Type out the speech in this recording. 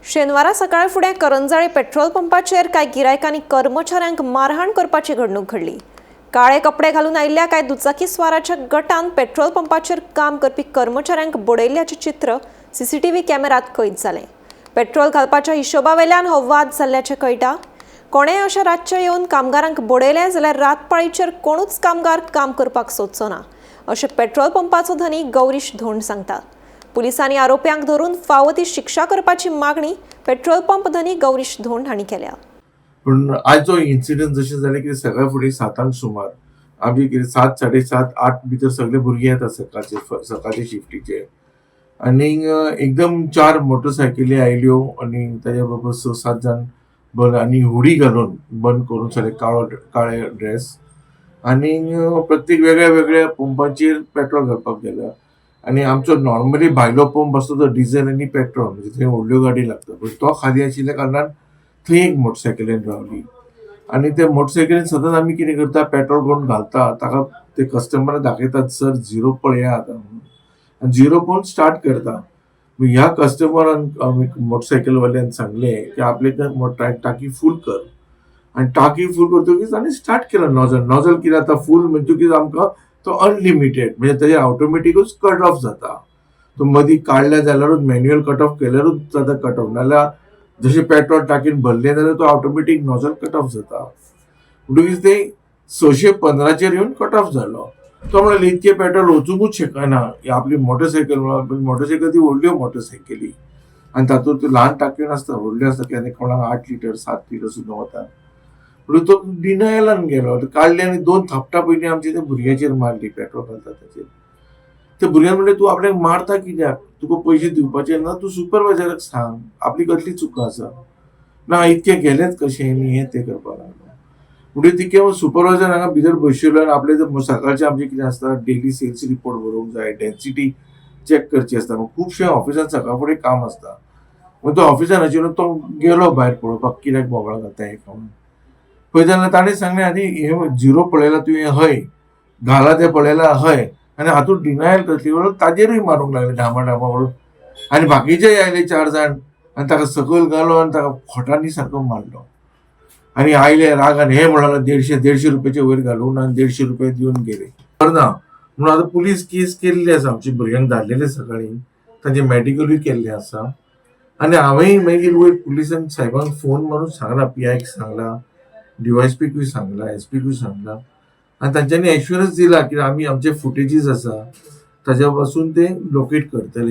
शेनवारा सकाळ फुडें करंजाळे पेट्रोल पंपाचेर कांय गिरायकांनी कर्मचाऱ्यांक मारहाण करपाची घडणूक घडली. काळे कपडे घालून आयिल्ल्या कांय दुचाकी स्वाराच्या गटान पेट्रोल पंपाचेर काम करपी कर्मचाऱ्यांक बडयल्ल्याचें चित्र सीसीटीव्ही कॅमेरात कैद जालें. पेट्रोल घालपाच्या हिशोबा वेल्यान हो वाद जाल्ल्याचें कळटा. कोणेय अशें रातचें येवन कामगारांक बडयलें जाल्यार रातपाळीचेर कोणूच कामगार काम करपाक सोदचो ना, अशें पेट्रोल पंपाचो धनी गौरीश धोंड सांगता. पुलिसांनी आरोप्यांक धरून फावो ती शिक्षा करपाची मागणी पेट्रोल पंप धनी गौरीश धोंड हांणी केल्या. पूण आज जो इन्सिडंट जशें जालें की सकाळ फुडें 7 आंक सुमार आमी कितें 7, 7:30, 8 भितर सगळे भुरगे येता सकाळचे, सकाळचे शिफ्टीचे. आनीक एकदम चार मोटरसायकली आयल्यो आनी ताच्या बरोबर स सात जाण बंद आनी हुडी घालून, बंद करून, सगळे काळो काळे ड्रेस आनी प्रत्येक वेगळ्या वेगळ्या पंपाचेर पेट्रोल घालपाक गेला. आनी आमचो नॉर्मली भायलो पंप आसता तो डिझेल आनी पेट्रोल, म्हणजे थंय व्हडल्यो गाडी लागता. पूण तो खाली आशिल्ल्या कारणान थंय एक मोटरसायकलीन रावली आनी ते मोटरसायकलीन सदांच आमी कितें करता, पेट्रोल करून घालता, ताका ते कस्टमराक दाखयतात, "सर, झिरो पळया आतां" म्हणून, आनी झिरो पळोवन स्टार्ट करता. ह्या कस्टमरान, आमी मोटरसायकलवाल्यान सांगलें की आपले टाकी फूल कर. आनी टाकी फूल करतकीच ताणें स्टार्ट केलो नॉझल. नॉझल कितें जाता, फूल म्हणटकीच आमकां तो अनलिमिटेड, म्हणजे तेजेर ऑटोमॅटिकूच कट ऑफ जाता. तो मदीं काडले जाल्यारूच, मॅन्युअल कट ऑफ केल्यारूच जाता कट ऑफ, नाल्यार जशें पेट्रोल टाकीन भरलें जाल्यार तो ऑटोमॅटीक नॉझल कट ऑफ जाता. म्हणटकीच ते 615चेर येवन कट ऑफ जालो. तो म्हणले, इतकें पेट्रोल वचुंकूच शकना ही आपली मोटरसायकल. मोटरसायकल ती व्हडल्यो मोटरसायकली आनी तातूंत ल्हान टाकयो नासता, व्हडल्यो आसता. केन्ना कोणाक 8 लिटर, 7 लिटर सुद्दां वता. म्हणून तो डिनायलान गेलो. काडले आनी दोन थापटां पयलीं आमच्या त्या भुरग्याचेर मारली, पेट्रोल घालता ताचेर. त्या भुरग्यान म्हणलें, "तूं आपल्याक मारता कित्याक? तुका पयशे दिवपाचे ना, तूं सुपरवायझराक सांग, आपली कसली चूक आसा. ना, इतकें गेलेंच कशें?" न्ही, हें तें करपाक लागलो. म्हणटकीर तितकें सुपरवायझर हांगा भितर बशिल्लो आनी आपले ते सकाळचे आमचें कितें आसता, डेली सेल्स रिपोर्ट बरोवंक जाय, डेन्सिटी चॅक करची आसता. मग खुबशे ऑफिसान सकाळ फुडें काम आसता. मग तो ऑफिसान आशिल्लो, तो गेलो भायर पळोवपाक कित्याक बोवाळ घालता हें म्हणून. पळयता जाल्यार ताणें सांगलें, "आनी हें झिरो पळयला तुवें? हय." "घाला तें पळयला?" "हय." आनी हातूंत डिनायल कसली? ताजेरूय मारूंक लागले ढामा ढामा म्हणून. आनी बाकीचे आयले चार जाण आनी ताका सकयल घालो आनी ताका खोटांनी सारको मारलो. आनी आयले रागान, हे म्हणला, 150, 150 रुपयाचे वयर घालून आनी 150 रुपया दिवन गेले. बरं ना म्हणून आतां पुलीस केस केल्ली आसा. आमच्या भुरग्यांक धाडलेले सकाळी, तांचे मेडिकलूय केल्लें आसा. आनी हांवेंय मागीर वयर पुलिसान साहेबांक फोन मारून सांगला, पीआयक सांगला, डीवायएसपीकूय सांगला, एसपीकूय सांगला. आनी तांच्यांनी एश्युरन्स दिला की आमी आमचे फुटेजीस आसा, ताच्या पासून ते लोकेट करतले.